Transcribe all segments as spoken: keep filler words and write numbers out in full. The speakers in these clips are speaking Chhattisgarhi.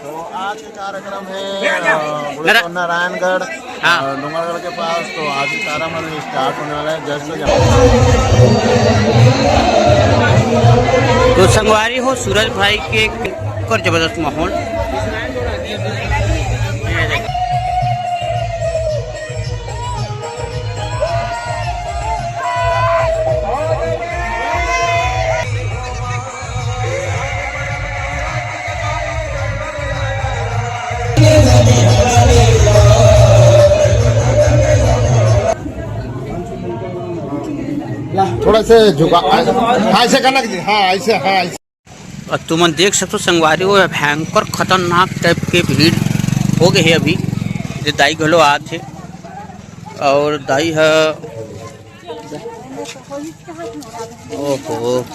तो आज के कार्यक्रम है, अ, नरा- नारायणगढ़, हाँ। अ, डोंगरगढ़ के पास। तो आज के कार्यक्रम अभी स्टार्ट होने वाला है, जस्ट। तो संगवारी हो, सूरज भाई के कर जबरदस्त माहौल। थोड़ा से झुका, हाँ, ऐसे करना कि, हाँ, ऐसे, हाँ, ऐसे। अउ तुमन देख सकथो संगवारी हो, भयंकर खतरनाक टाइप के भीड़ हो गए हे अभी। ये दाई घलो आत हे अउ दाई ह, ओहो,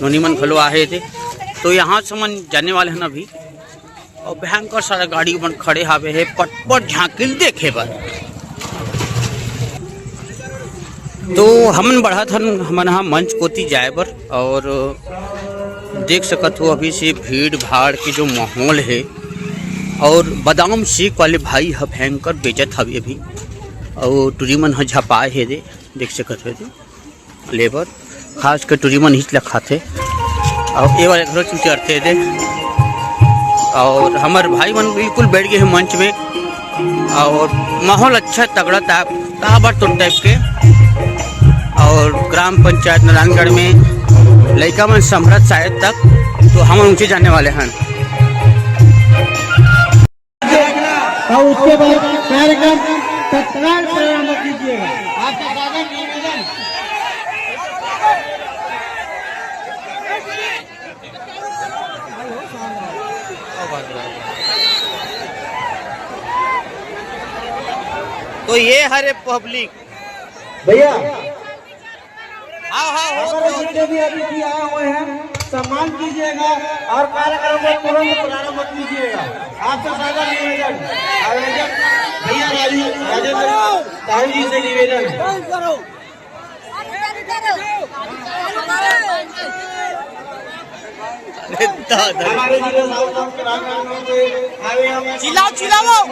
नोनी मन घलो आहे थे। तो यहाँ से मन जाने वाले हैं अभी। अउ भयंकर सारा गाड़ी मन खड़े हावे हे, पटपट झांकिल देखे बर। तो हमन बढ़त हन, हमन हा मंच कोती जाए बर। अउ देख सकत हो अभी से भीड़ भाड़ के जो माहौल हे, अउ बादाम शेक वाले भाई ह भयंकर बेचत हवे अभी, अउ टूरी मन ह झपाए हे दे, देख सकत हो दे। लेबर, खास कर टूरी मन हिच ल खाथे। अउ ए वाले घरो चुचरथे दे। अउ हमर भाई मन बिल्कुल बैठ गए हैं मंच में। अउ माहौल अच्छा, तगड़ा ता-, ताबड़तोड़ टाइप के। अउ ग्राम पंचायत नारायणगढ़ में लइका मन संभरत शायद तक, तो हम ऊंचे जाने वाले हैं। और उसके बाद कार्यक्रम तत्काल प्रारंभ कीजिएगा। आपका सादर निवेदन। तो ये हरे पब्लिक भैया, हाँ, हाँ, हो, हमारे हो। जितने भी अतिथि आए हुए हैं, सम्मान कीजिएगा और कार्यक्रम को तुरंत प्रारंभ कीजिएगा। आपसे सादर निवेदन, आयोजक भैया राजू, राजेंद्र साहू जी से निवेदन। अरे दादा। हमारे जिले साहू साहब के राजनांदगांव से आए हुए हैं। चिल्लाओ, चिल्लाओ।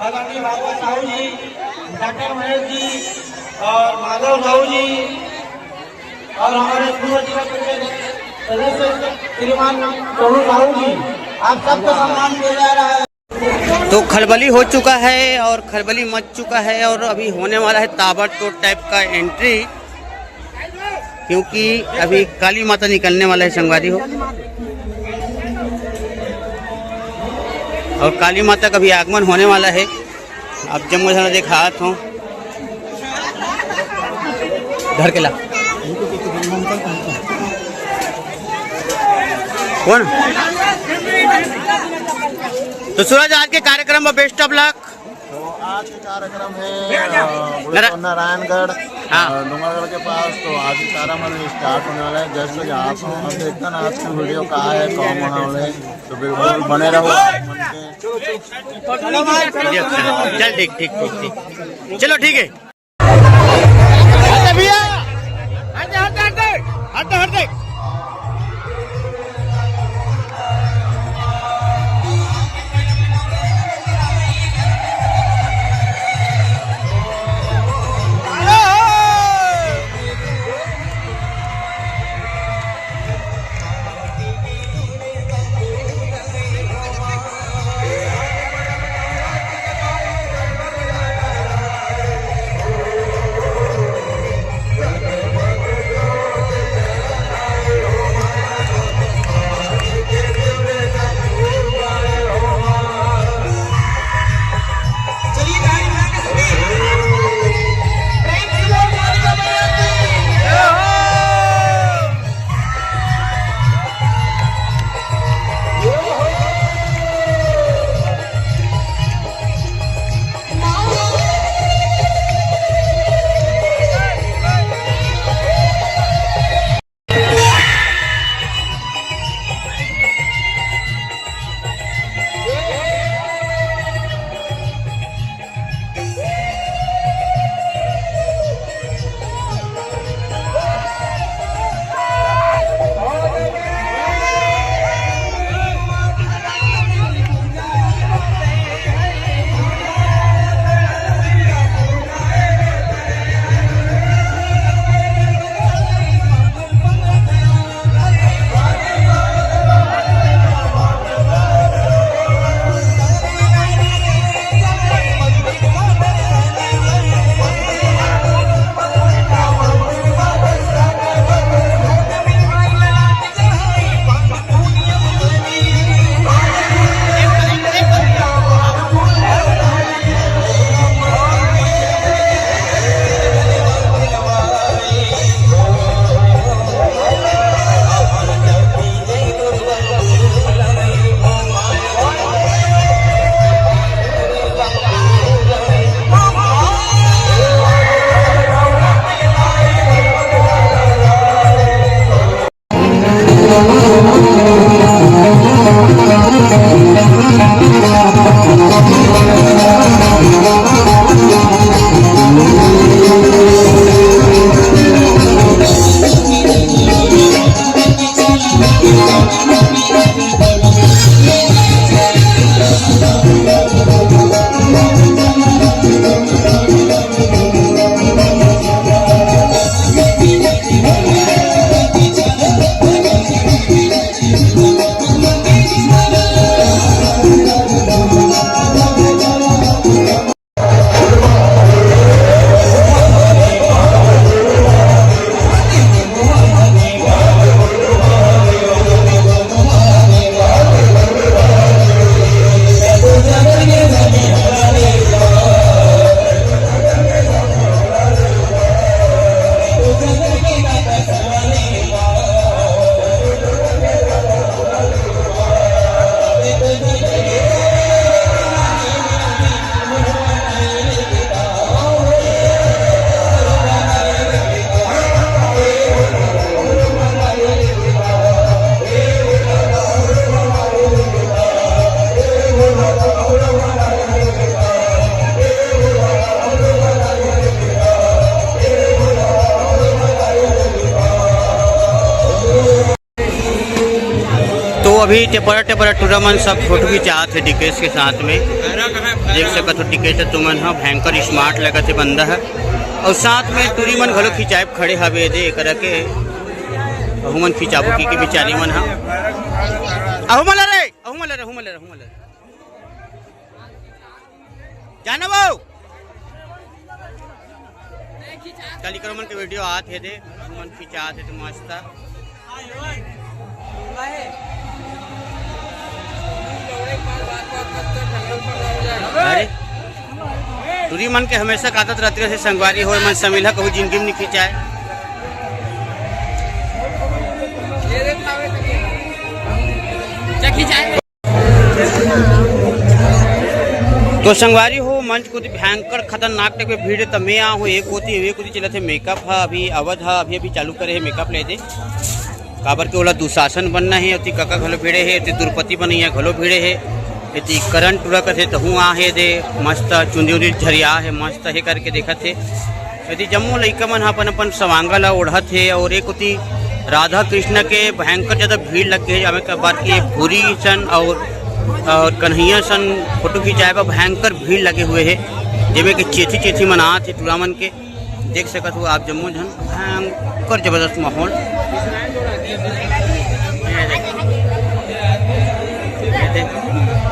आदरणीय भागवत साहू जी, डॉक्टर महेश जी और माधव साहू जी और हमारे पूर्व जिला परिषद सदस्य श्रीमान सोनू साहू जी, आप सबको सम्मान दिया जा रहा है। तो खलबली हो चुका है और खलबली मच चुका है और अभी होने वाला है ताबड़तोड़ टाइप का एंट्री, क्योंकि अभी काली माता निकलने वाला है संगवारी हो, और काली माता का भी आगमन होने वाला है। आप जब मुझे दिखात हूँ घर के ला। कौन? तो सूरज, आज के कार्यक्रम में बेस्ट ऑफ लक। तो आज के कार्यक्रम है, अ, नरा- नारायणगढ़, हाँ। अ, डोंगरगढ़ के पास। तो आज के कार्यक्रम अभी स्टार्ट होने वाला है, जस्ट यहाँ से। अब देखते हैं आज की वीडियो कहाँ है, कौन वहाँ वाले, तो बिल्कुल बने रहो। चल, ठीक, ठीक, ठीक, ठीक। चलो, ठीक है। हट भैया, हट, हट, हट, हट, हट। अभी टेपरा टेपरा टूरा मन सब फोटो खिंचात हे डीकेश के साथ में। देख सकत हो डीकेश ह तुमन ह भयंकर स्मार्ट लगत हे बंदा ह। अउ साथ में टूरी मन घलो खिंचाए खड़े हवे दे एकरा के। अहू मन खिंचाबो की के बिचारी मन ह। अहू मन रे, अहू मन रे, अहू मन रे, अहू मन रे। जाना वो। कल इकर मन के वीडियो आत हे दे, मन खिंचात हे तो मस्त। अरे, टूरी मन के हमेशा आदत रहती है संगवारी हो, मन समिला कहू जिंदगी में नहीं खिंचाए। तो संगवारी हो, मंच कोती भयंकर खतरनाक टाइप के भीड़ हे, त मैं आ हूँ एक कोती, एक कोती चलत हे मेकअप ह, अभी अवध ह, अभी अभी चालू करे हे मेकअप ले दे, काबर के ओला दुशासन बनना हे। ओती कका घलो भिड़े हे, ओती द्रुपति बनैया घलो भिड़े हे, एती करण टूरा कथे तहूँ आ हे दे, मस्त चुंदी उंदी झरिया हे, मस्त हे करके देखत हे। एती जम्मो लइका मन ह अपन अपन सवांगा ला ओढ़त हे और एक कोती राधा कृष्ण के भयंकर ज्यादा भीड़ लग गे हे, काबर के भूरी सन और, और कन्हैया सन फोटो खिंचाए बर भयंकर भीड़ लगे हुए हे, जेमे के चेथी चेथी मन आत हे टूरा मन के। देख सकत हो आप जम्मो झन, भयंकर जबरदस्त माहौल।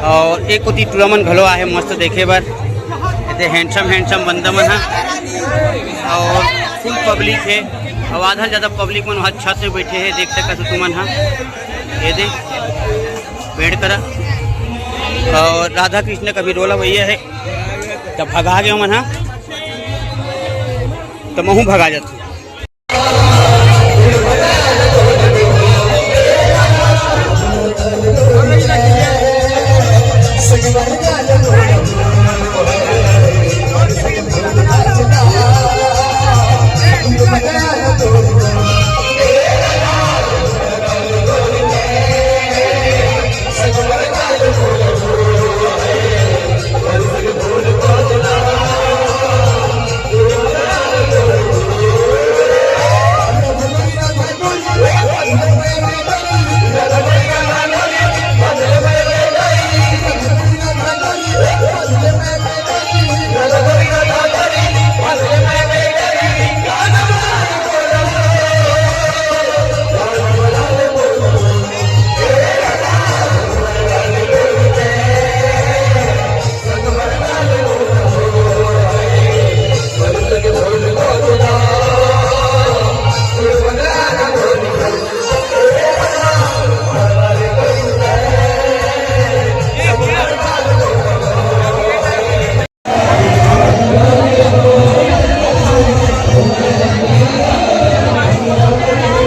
और एक कोती टूरा मन घलो आहे मस्त देखे बर। एते handsome handsome बंदा मन ह और full public हे। और आधा ज्यादा public मन वहाँ छत में बैठे हे, देख सकत हो तुमन ह। ये दे पेड़ करा और राधा कृष्ण का भी रोल भैया हे। तब भगा गए मन ह, तो महू भगा जाती।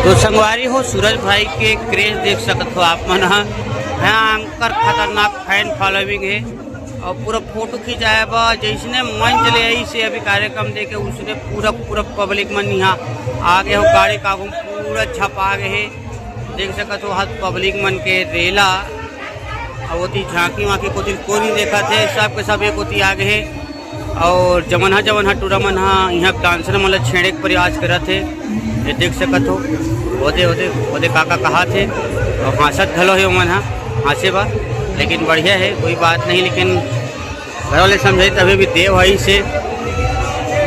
तो संगवारी हो, सूरज भाई के क्रेज देख सकत हो आप मन ह। भयंकर खतरनाक फैन फॉलोइंग हे और पूरा फोटो खिंचाए बर जैसने मंच ले आई से अभी कार्यक्रम देखे उसने पूरा पूरा पब्लिक मन यहाँ आ गए हो। गाड़ी का आगू पूरा छपा गए हे। देख सकत हो, हाथ पब्लिक मन के रेला, अउ ओती झांकी वांकी कोती कोई नहीं देखत हे, सब के सब एक ओती आ गए हे। और जमन हा, जमन हा टूरा मन हा, यहाँ डांसर मन ला छेड़े के प्रयास करत हे, ये देख सकत हो। ओदे, ओदे, ओदे काका कहात हे, और हाँसत घलो हे ओमन हा, हाँसे बा, लेकिन बढ़िया हे, कोई बात नहीं, लेकिन घर वाले समझे तभी भी देव है इसे।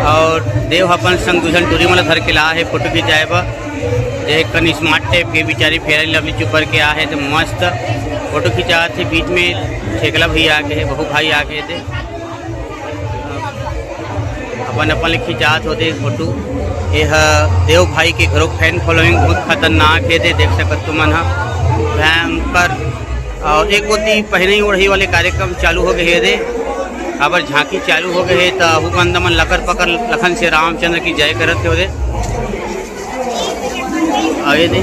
और देव अपन संग दू झन टूरी मन ला धर के ला हे फोटो खिंचाए बर। जे एक कन स्मार्ट टाइप के बिचारी फेयर लवली चुपर के आ हे, तो मस्त फोटो खिंचात हे। बीच में ठेकला भैया आ गए हे, बहू भाई आ गए थे, अपन अपन ले खिंचात होते फोटो। ये ह देव भाई के घरो फैन फॉलोइंग बहुत खतरनाक हे दे, देख सकत तुमन ह, भयंकर। और एक ओती पहनई ओढ़ई वाले कार्यक्रम चालू हो गए हे दे, काबर झांकी चालू हो गए हे, त अहू बंदा मन लकर पकर लखन से रामचंद्र की जय करत हे दे। और ये दे,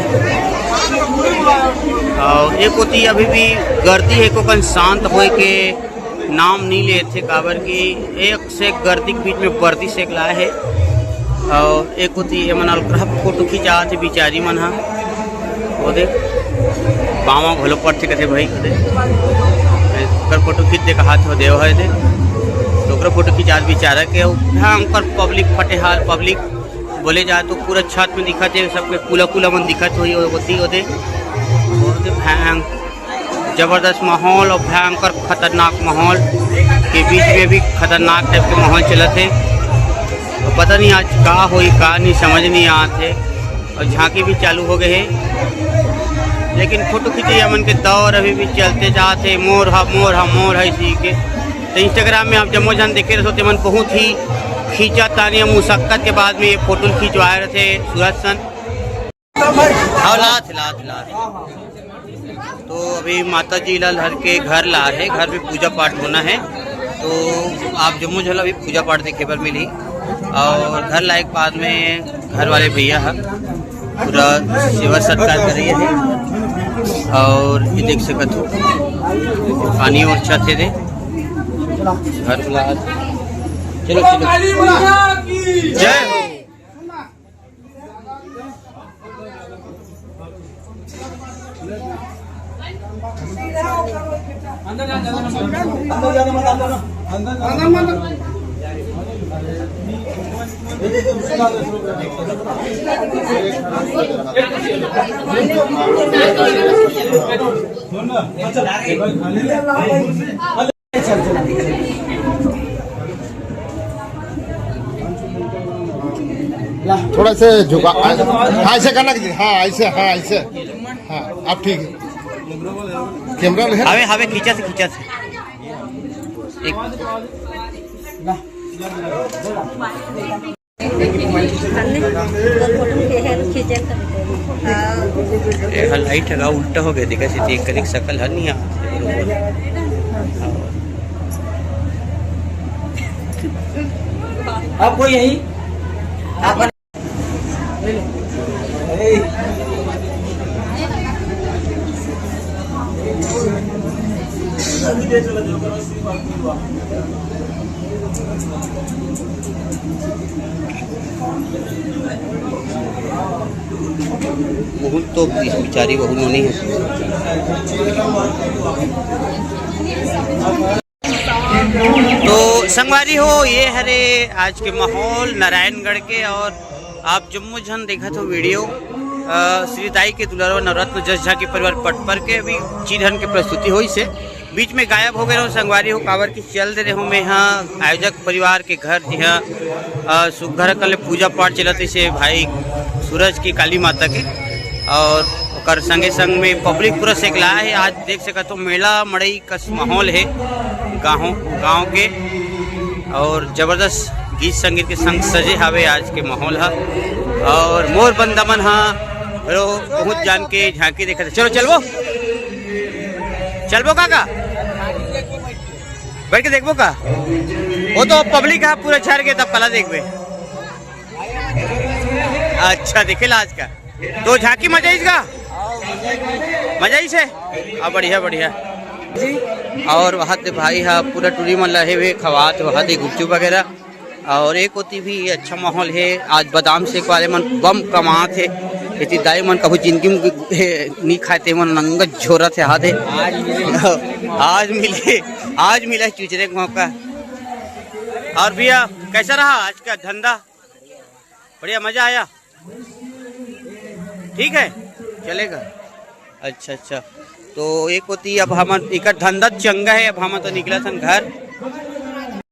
और एक ओती अभी भी गर्दी हे, कोकन शांत होए के नाम नहीं लेथे, काबर कि एक से एक गर्दी के बीच में वर्दी से एक लाए हे। और एक ओती एमन अलकरहा फोटो खिंचात हे बिचारी मन हा। वो दे, बावा घलो पड़थे कथे भाई, कथे ओकर फोटो खींच दे, कहात हो देव है दे, तो ओकर फोटो खिंचात बिचारा के। हाँ, ओकर पब्लिक फटेहाल पब्लिक बोले जाए तो पूरा छत में दिखत हे, सबके कूला कूला मन दिखत होई, वो ओती, वो दे, वो दे, भैं, जबरदस्त माहौल और भयंकर खतरनाक माहौल के बीच में भी खतरनाक टाइप के माहौल चलत हे। तो पता नहीं आज का होई, का नहीं, समझ नहीं आत हे। और झांकी भी चालू हो गए हे, लेकिन फोटो खींचे हमन के दौर अभी भी चलते जात हे। मोर हा, मोर हा, मोर हा, इसी के। तो Instagram में आप जम्मो झन देखे रहो, तेमन बहुत ही खींचा तानी मुशक्कत के बाद में ये फोटो खिंचवाए रहते सूरज सन। हाँ, लात, लात, लात। तो अभी माता जी ला हर के घर ला हे, घर में पूजा पाठ होना हे। तो आप जम्मो झन ला अभी पूजा पाठ देखे बर मिली। और घर लाए के बाद में घर वाले भैया हा पूरा सेवा सत्कार करे हे। और ये देख सकत हो, पानी और छत हे दे घर ला। चलो, चलो। जय हो। थोड़ा से झुका, हाँ, ऐसे करना कि, हाँ, ऐसे, हाँ, ऐसे, हाँ, अब ठीक है। कैमरा ले। हवे, हवे, खींचा से, खींचा से। एक। ए, हा लाइट हगा उल्टा हो गया, देखा से देख कर एक शकल हर नहीं आ। आपको यही, आप बहुत तो बिचारी बहू नोनी है। तो संगवारी हो, ये हरे आज के माहौल नारायणगढ़ के। और आप जम्मो झन देखत हो वीडियो, अ, श्री दाई के दुलारवा नवरत्न जस झांकी परिवार पटपर के अभी चीरहन के प्रस्तुति होइस हे। बीच में गायब हो गए रहो संगवारी हो, काबर कि चल दे रहे हो मैं, हाँ, आयोजक परिवार के घर जी, हाँ, अ, सुघर कर ले पूजा पाठ चलत हे भाई सूरज की काली माता के। और ओकर संगे संग में पब्लिक पूरा सेकला हे। आज देख सकत हो मेला मड़ई कस माहौल हे गाँव, गाँव के। और जबरदस्त गीत संगीत के संग सजे हावे आज के माहौल हा। और मोर बंदा मन हा रो बहुत जान के झांकी देखत हे। चलो चलबो, चलबो काका, बैठ के देखबो का? वो तो पब्लिक हा पूरा झर के, तब कला देखबे। अच्छा, देखे ला आज का। तो झांकी मजा आइस का? मजा आइस हे? हाँ, बढ़िया, बढ़िया। जी। और वहाँ दे भाई हा पूरा टूरी मन लहे हुए खवात, वहाँ दे गुपचुप वगैरह। और एक ओती भी अच्छा माहौल हे। आज बादाम शेक वाले मन बम कमात हे। एती दाई मन कभू जिंदगी में, हे, नहीं खाए, ते मन नंगा झोरत हे, हाथ हे। आज मिले। आज मिले, आज मिला चुचरे के मौका। और भैया, कैसा रहा आज का धंधा? बढ़िया, मजा आया? ठीक है, चलेगा। अच्छा, अच्छा। तो एक ओती अब हमन एकर धंधा चंगा हे, अब हमन तो निकलत हन घर।